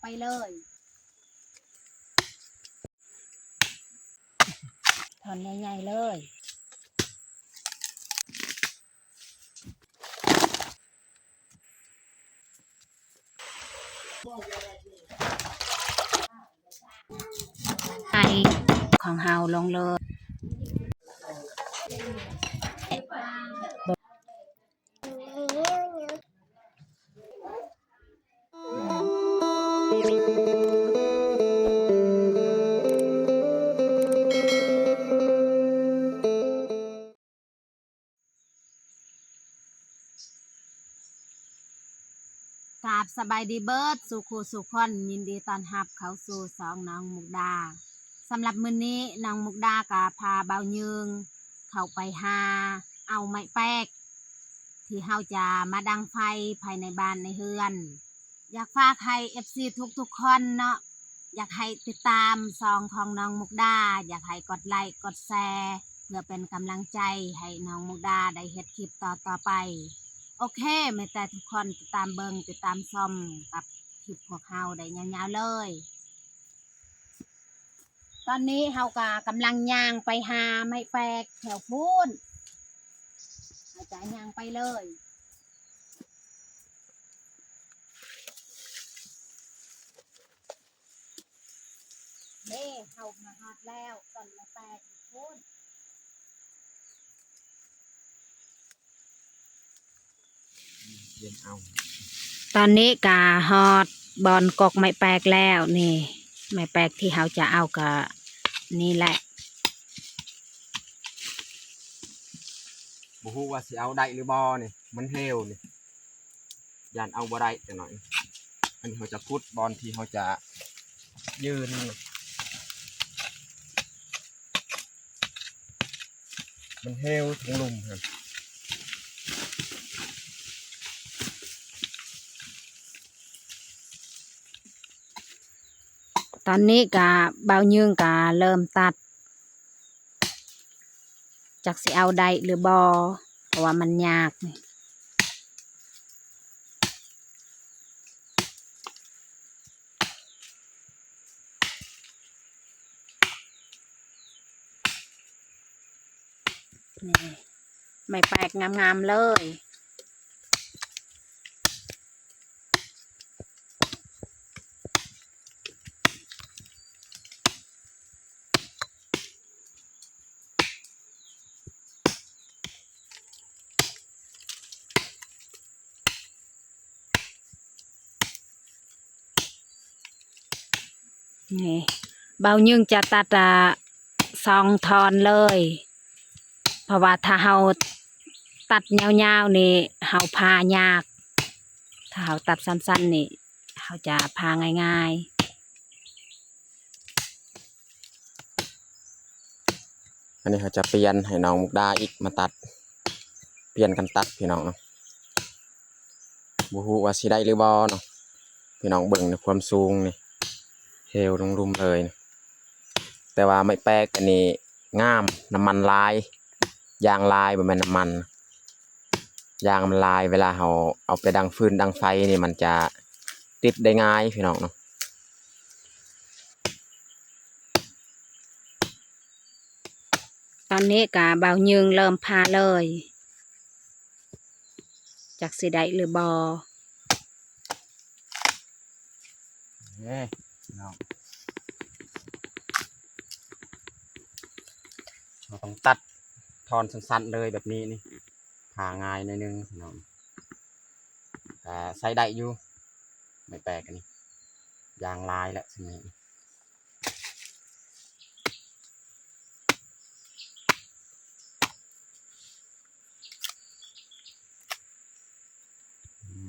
ໄປເລີຍ ທ່ອນໃຫຍ່ໆເລີຍ. ໃສ່ຂອງເຮົາລົງເລີຍ. ກາບສະບາຍດີເບີດສູ່ຄູ່ສູ່ຄົນ, ຍິນດີຕ້ອນຮັບເຂົ້າສູ່ຊ່ອງນ້ອງມຸກດາ. ສຳລັບມື້ນີ້ນ້ອງມຸກດາກໍພາບ່າວຍືງເຂົ້າໄປຫາເອົາໄມ້ແປກ ທີ່ເຮົາຈະມາດັງໄຟພາຍໃນບ້ານໃນເຮືອນ. ຢາກຝາກໃຫ້ເອັຟຊີທຸກໆຄົນເນາະ ຢາກໃຫ້ຕິດຕາມຊ່ອງຂອງນ້ອງມຸກດາ, ຢາກໃຫ້ກົດໄລ້ກົດແຊ ເພື່ອເປັນກຳລັງໃຈໃຫ້ນ້ອງມຸກດາໄດ້ເຮັດຄລິບຕໍ່ໆໄປ. ໂອເຄ ມີແຕ່ທຸກຄົນຕິດຕາມເບິ່ງ ຕິດຕາມຊົມກັບຄລິບພວກເຮົາໄດ້ຍາວໆເລີຍ. ຕອນນີ້ເຮົາກໍກຳລັງຍ່າງໄປຫາໄມ້ແປກແຖວພຸ້ນ, ເຮົາຈະຍ່າງໄປເລີຍ. ເດ້ ເຮົາມາຮອດແລ້ວ ຕອນແລກໆພຸ້ນ. ຕອນນີ້ກະຮອດບ່ອນກົກໄມ້ແປກແລ້ວນີ້, ໄມ້ແປກທີ່ເຮົາຈະເອົາກະນີ້ແຫຼະ. ບໍ່ຮູ້ວ່າຊິເອົາໄດ້ຫຼືບໍ່ນີ້, ມັນເຫວນີ້, ຢ້ານເອົາບໍ່ໄດ້ຈັກໜ້ອຍ. ອັນນີ້ເຮົາຈະຂຸດບ່ອນທີ່ເຮົາຈະຢືນ ມັນເຫວທັງລຸ່ມຫັ້ນ. ຕອນນີ້ກະບ່າວຍືງກະເລີ່ມຕັດ, ຈັກຊິເອົາໄດ້ຫຼືບໍ່ ເພາະວ່າມັນຍາກນີ້. ນີ້ ໄມ້ແປກງາມໆເລີຍ. ນີ້ ບ່າວຍືງຈະຕັດ ອາ ສອງທ່ອນເລີຍ, ເພາະວ່າຖ້າເຮົາຕັດຍາວໆນີ້ ເຮົາຜ່າຍາກ, ຖ້າເຮົາຕັດສັ້ນໆນີ້ ເຮົາຈະຜ່າງ່າຍໆ. ອັນນີ້ເຮົາຈະປ່ຽນໃຫ້ນ້ອງມຸກດາອີກມາຕັດ, ປ່ຽນກັນຕັດພີ່ນ້ອງເນາະ. ບໍ່ຮູ້ວ່າຊິໄດ້ຫຼືບໍ່ເນາະ ພີ່ນ້ອງເບິ່ງໃນຄວາມສູງນີ້ ເຫວລົງລຸ່ມເລີຍ. ແຕ່ວ່າໄມ້ແປກອັນນີ້ງາມ, ນ້ຳມັນຫຼາຍ, ຢາງຫຼາຍ, ບໍ່ແມ່ນນ້ຳມັນ, ຢາງມັນຫຼາຍ. ເວລາເຮົາເອົາໄປດັງຟືນດັງໄຟນີ້ ມັນຈະຕິດໄດ້ງ່າຍພີ່ນ້ອງເນາະ. ຕອນນີ້ກະບ່າວຍືງເລີ່ມຜ່າເລີຍ, ຈັກຊິໄດ້ຫຼືບໍ່. ເອີ ພີ່ນ້ອງ ເຮົາຕ້ອງຕັດທ່ອນສັ້ນໆເລີຍແບບນີ້ນີ້, ຜ່າງ່າຍໜ້ອຍໜຶ່ງພີ່ນ້ອງ. ກະໃຊ້ໄດ້ຢູ່ ໄມ້ແປກອັນນີ້, ຢາງຫຼາຍແຫຼະຊ່ວງນີ້. ອືມ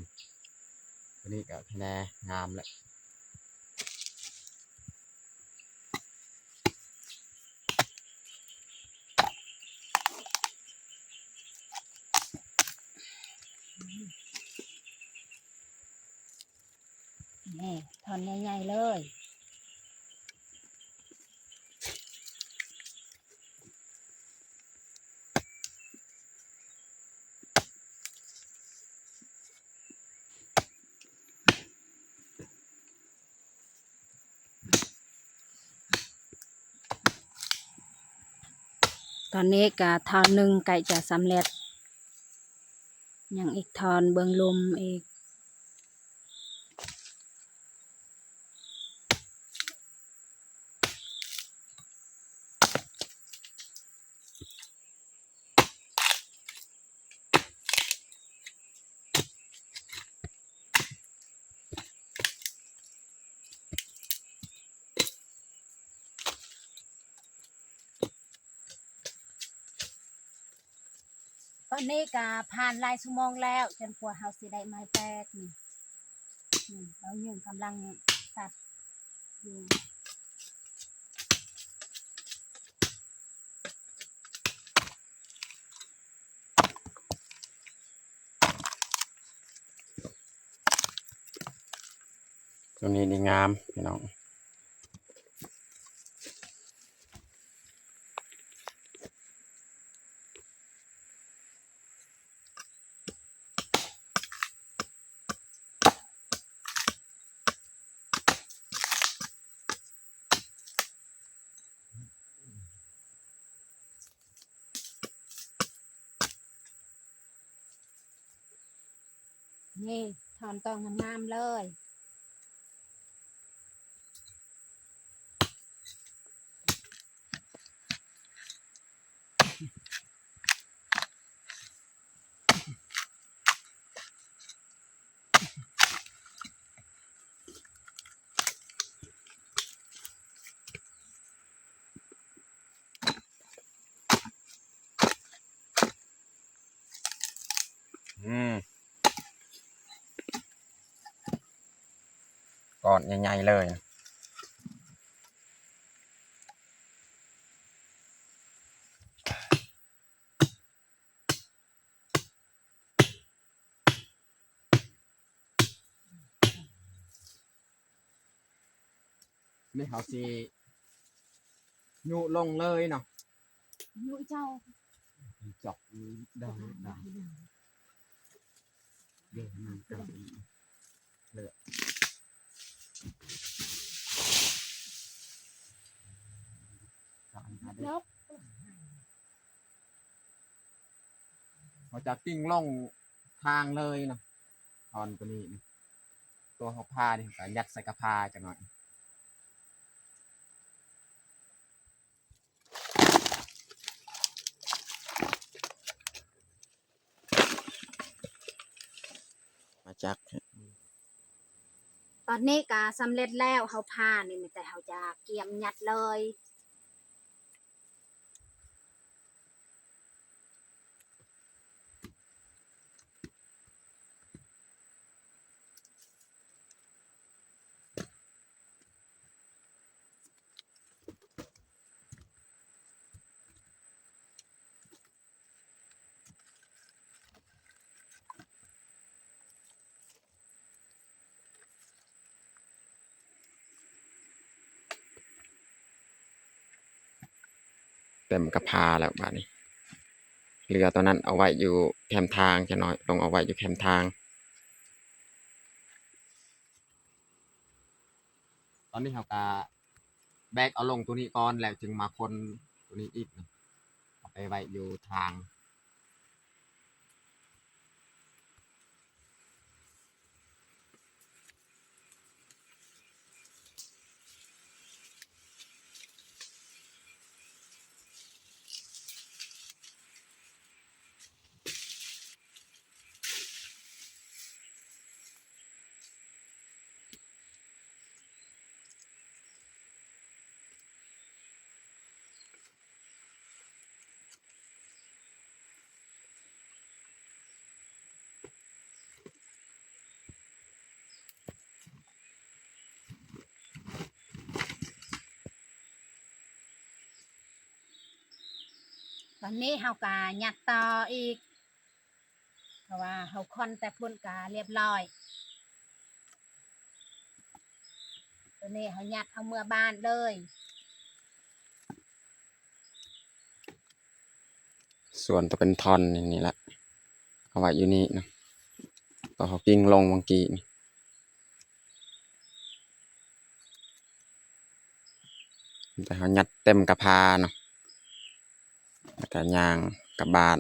ຕົວນີ້ກໍຄະແນງາມແລ້ວ. ນີ້ ທ່ອນໃຫຍ່ໆເລີຍ. ນີ້ ຕອນນີ້ກະທ່ອນໜຶ່ງໃກ້ຈະສຳເລັດ ຍັງອີກທ່ອນເບື້ອງລຸ່ມອີກ. ຕອນນີ້ກະຜ່ານຫຼາຍຊົ່ວໂມງແລ້ວ ຈົນກວ່າເຮົາຊິໄດ້ໄມ້ແຕກນີ້. ນີ້ ບ່າວຍືງກຳລັງຕັດຢູ່. ຕົວນີ້ນີ້ງາມພີ່ນ້ອງ. ນີ້ ຖອນຕອງງາມໆເລີຍ. ອືມ ກ້ອນໃຫຍ່ໆເລີຍ. ນີ້ເຮົາຊິຍຸລົງເລີຍເນາະ. ຍຸເຈົ້າ. ຈອກດາວ ດາວ ດາວ ເດີນນຳກັນເລີຍ. ເຮົາຈະກິ່ງລົງທາງເລີຍເນາະ. ທ່ອນຕົວນີ້ນີ້ ຕົວເຮົາຜ່ານີ້ ເຮົາກະຍັດໃສ່ກະພາຈັກໜ້ອຍ. ມາຈັກ ຕອນນີ້ກະສຳເລັດແລ້ວ ເຮົາຜ່ານີ້ ມີແຕ່ເຮົາຈະກຽມຍັດເລີຍ. ເຕັມກະພາແລ້ວບາດນີ້. ເຫຼືອຕົວນັ້ນເອົາໄວ້ຢູ່ແຄມທາງ ຈັກໜ້ອຍ ລົງເອົາໄວ້ຢູ່ແຄມທາງ. ຕອນນີ້ເຮົາກະແບກເອົາລົງຕົວນີ້ກ່ອນ ແລ້ວຈຶ່ງມາຄົນຕົວນີ້ອີກ ເອົາໄປໄວ້ຢູ່ທາງ. ຕອນນີ້ເຮົາກະຍັດຕໍ່ອີກ ເພາະວ່າເຮົາຄົນແຕ່ພຸ້ນກະລຽບລ້ອຍ. ຕົວນີ້ເຮົາຍັດເອົາເມືອບ້ານເລີຍ. ສ່ວນຕົວເປັນທ່ອນນີ້ ນີ້ແຫຼະ ເອົາໄວ້ຢູ່ນີ້ນະ ຕົວເຮົາກິ້ງລົງເມື່ອກີ້ນີ້ ແຕ່ເຮົາຍັດເຕັມກະພາເນາະ. ລະກະຍ່າງກັບບ້ານ.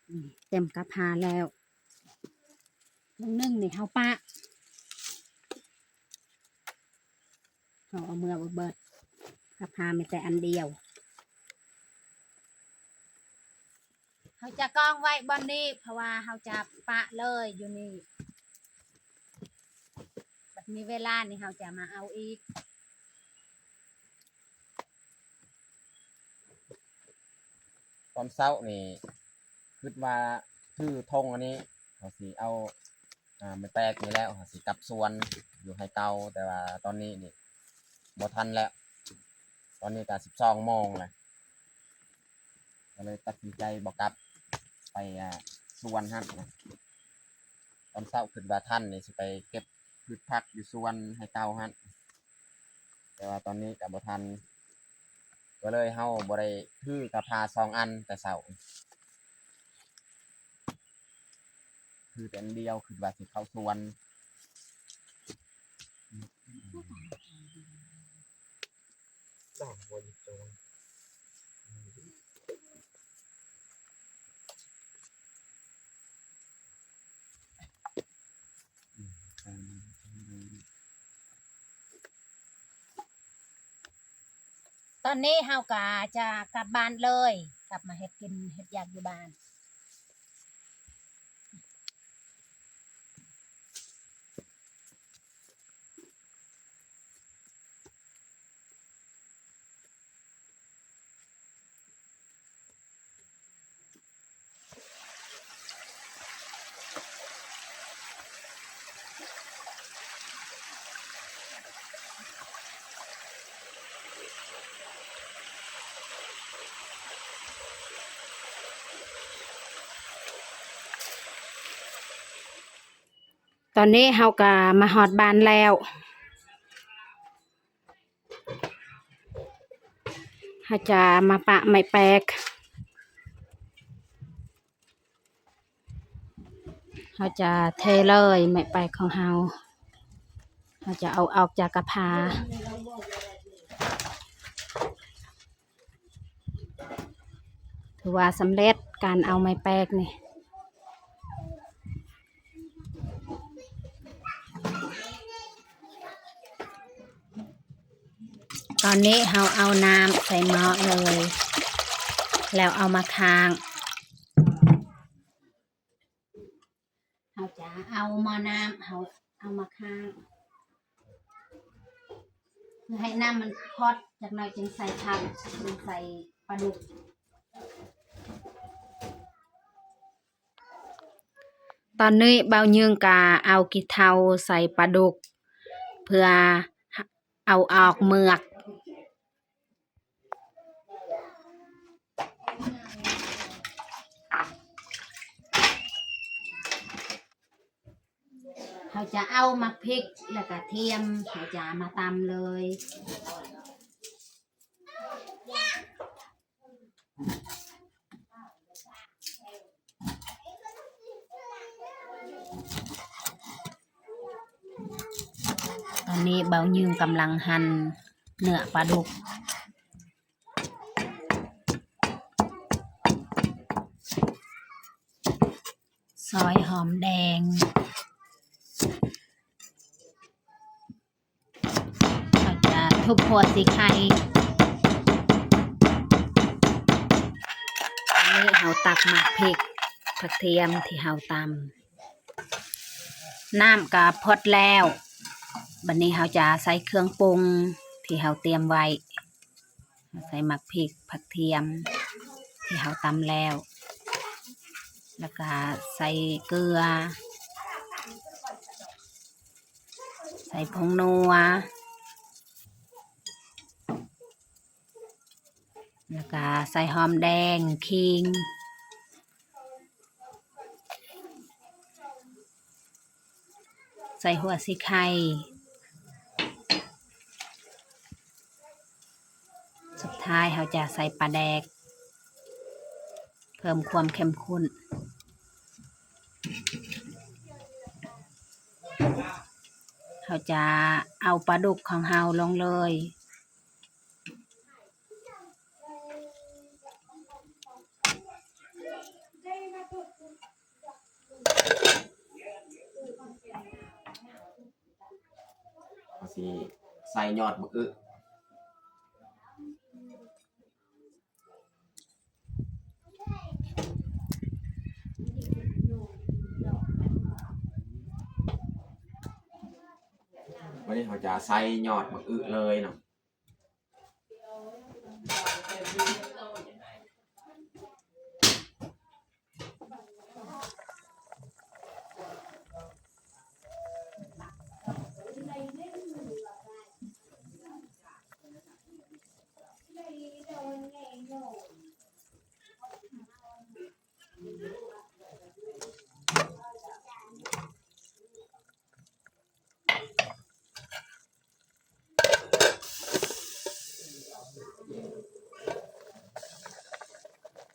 ອືມ ຕຽມກະພາແລ້ວ ໜຶ່ງນີ້ເຮົາປະ ເຮົາເອົາເມືອບໍ່ເບິດ ກະພາມີແຕ່ອັນດຽວ. ເຮົາຈະກອງໄວ້ບ່ອນນີ້ ເພາະວ່າເຮົາຈະປະເລີຍຢູ່ນີ້ ບັດມີເວລານີ້ເຮົາຈະມາເອົາອີກ. ຕອນເຊົ້ານີ້ຄິດວ່າຖືຖົງອັນນີ້ ເຮົາຊິເອົາ ອ່າ ໄມ້ແປກນີ້ແລ້ວ ເຮົາຊິກັບສວນຢູ່ໄຮ່ເກົ່າ ແຕ່ວ່າຕອນນີ້ນີ້ບໍ່ທັນແລ້ວ ຕອນນີ້ກະສິບສອງໂມງແລ້ວ ກະເລີຍຕັດສິນໃຈບໍ່ກັບໄປ ອ່າ ສວນຫັ້ນນະ. ຕອນເຊົ້າຄິດວ່າທັນນີ້ ຊິໄປເກັບພືດຜັກຢູ່ສວນໄຮ່ເກົ່າຫັ້ນ ແຕ່ວ່າຕອນນີ້ກະບໍ່ທັນ ກະເລີຍເຮົາບໍ່ໄດ້ຖືກະພາສອງອັນແຕ່ເຊົ້າ ຖືແຕ່ອັນດຽວ ຄິດວ່າຊິເຂົ້າສວນ. ຕອນນີ້ເຮົາກະຈະກັບບ້ານເລີຍ ກັບມາເຮັດກິນເຮັດຢາກຢູ່ບ້ານ. ຕອນນີ້ເຮົາກະມາຮອດບ້ານແລ້ວ ເຮົາຈະມາປະໄມ້ແປກ ເຮົາຈະເທເລີຍໄມ້ແປກຂອງເຮົາ ເຮົາຈະເອົາອອກຈາກກະພາ. ຖືວ່າສຳເລັດການເອົາໄມ້ແປກນີ້. ຕອນນີ້ເຮົາເອົານ້ຳໃສ່ໝໍ້ເລີຍ ແລ້ວເອົາມາຄ້າງ. ເຮົາຈະເອົາໝໍ້ນ້ຳ ເຮົາເອົາມາຄ້າງ ເພື່ອໃຫ້ນ້ຳມັນພອດຈັກໜ້ອຍ ຈຶ່ງໃສ່ຜັກ ຈຶ່ງໃສ່ປາດຸກ. ຕອນນີ້ບ່າວຍືງກະເອົາຂີ້ເຖົາໃສ່ປາດຸກ ເພື່ອເອົາອອກເມືອກ. ເຮົາຈະເອົາໝາກພິກ ແລ້ວກະທຽມ ເຮົາຈະມາຕຳເລີຍ. ຕອນນີ້ບ່າວຍືງກຳລັງຫັ່ນເນື້ອປາດຸກ ຊອຍຫອມແດງ. ເຮົາຈະທຸບຫົວສີໄຄ. ອັນນີ້ເຮົາຕັກໝາກພິກ ຜັກທຽມທີ່ເຮົາຕຳ. ນ້ຳກະພອດແລ້ວ. ບັດນີ້ເຮົາຈະໃສ່ເຄື່ອງປຸງທີ່ເຮົາຕຽມໄວ້. ເຮົາໃສ່ໝາກພິກ ຜັກທຽມທີ່ເຮົາຕຳແລ້ວ. ແລ້ວກະໃສ່ເກືອ. ໃສ່ຜົງນົວ ແລ້ວກະໃສ່ຫອມແດງ ຂີງ ໃສ່ຫົວສີໄຄ. ສຸດທ້າຍເຮົາຈະໃສ່ປາແດກ ເພີ່ມຄວາມເຂັ້ມຂຸ້ນ. ເຮົາຈະເອົາປາດຸກຂອງເຮົາລົງເລີຍ. ເຮົາຊິໃສ່ຍອດບັກອຶ. ບາດນີ້ເຮົາຈະໃສ່ຍອດບັກອຶເລີຍເນາະ.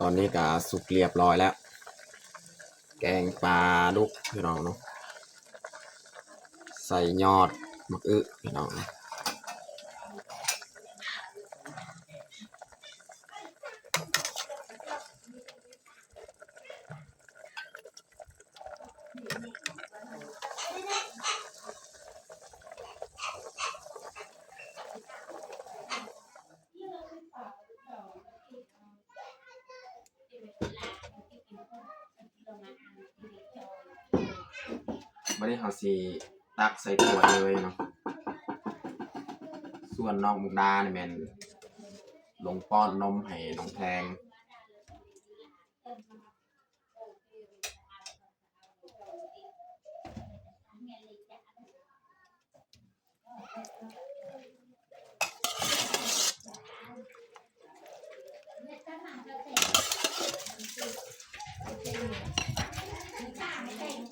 ຕອນນີ້ກະສຸກລຽບລ້ອຍແລ້ວ ແກງປາດຸກພີ່ນ້ອງເນາະ ໃສ່ຍອດໝາກອຶພີ່ນ້ອງ. ບາດນີ້ເຮົາຊິຕັກໃສ່ຖ້ວຍເລີຍເນາະ. ສ່ວນນ້ອງມຸກດານີ້ແມ່ນລົງປ້ອນນົມໃຫ້ນ້ອງແພງ.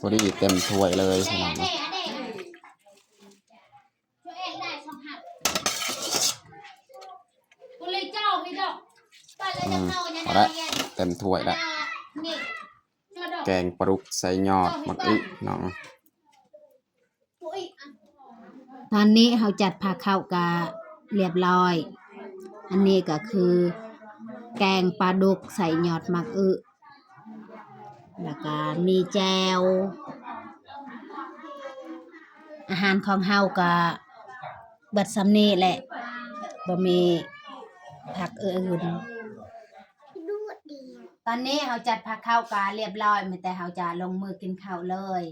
ພໍດີເຕັມຖ້ວຍເລີຍພີ່ນ້ອງເນາະ. ອືມ ພໍລະ ເຕັມຖ້ວຍລະ ແກງປາດຸກໃສ່ຍອດໝາກອຶເນາະ. ຕອນນີ້ເຮົາຈັດພາເຂົ້າກະລຽບລ້ອຍ. ອັນນີ້ກະຄືແກງປາດຸກໃສ່ຍອດໝາກອຶ ແລ້ວກະມີແຈ່ວ. ອາຫານຂອງເຮົາກະເບິດສ່ຳນີ້ແຫຼະ ບໍ່ມີພາກອື່ນ. ຕອນນີ້ເຮົາຈັດພາເຂົ້າກະລຽບລ້ອຍ ມີແຕ່ເຮົາຈະລົງມືກິນເຂົ້າເລີຍ.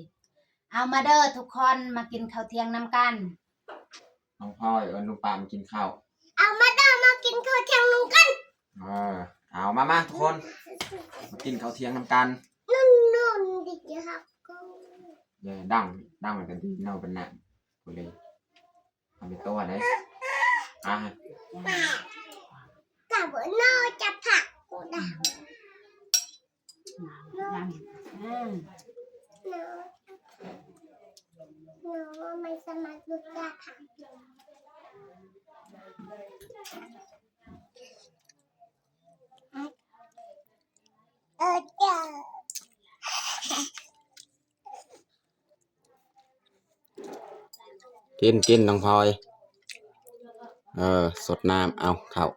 ເອົາມາເດີທຸກຄົນ ມາກິນເຂົ້າທ່ຽງນຳກັນ. ນ້ອງພອຍເອີ້ນລຸງປາມກິນເຂົ້າ. ເອົາມາເດີ ມາກິນເຂົ້າທ່ຽງນຳກັນ. ເອີ ເອົາ ມາ ມາທຸກຄົນ ມາກິນເຂົ້າທ່ຽງນຳກັນ. ນຸ່ນໆ ດິຈະຮັກກູ ເດີ ດັງ ດັງກັນຕິເນາະ ເປັນນະ ພຸ້ນເລີຍ. ເອົາໄປຕົວະເດ້ ອາ ກັບໂນຈະຜັກກູດາ. ອືມ ກິນ ກິນ ນ້ອງພອຍ ເອີ ສົດນ້ຳ ເອົາ ເຂົ້າ.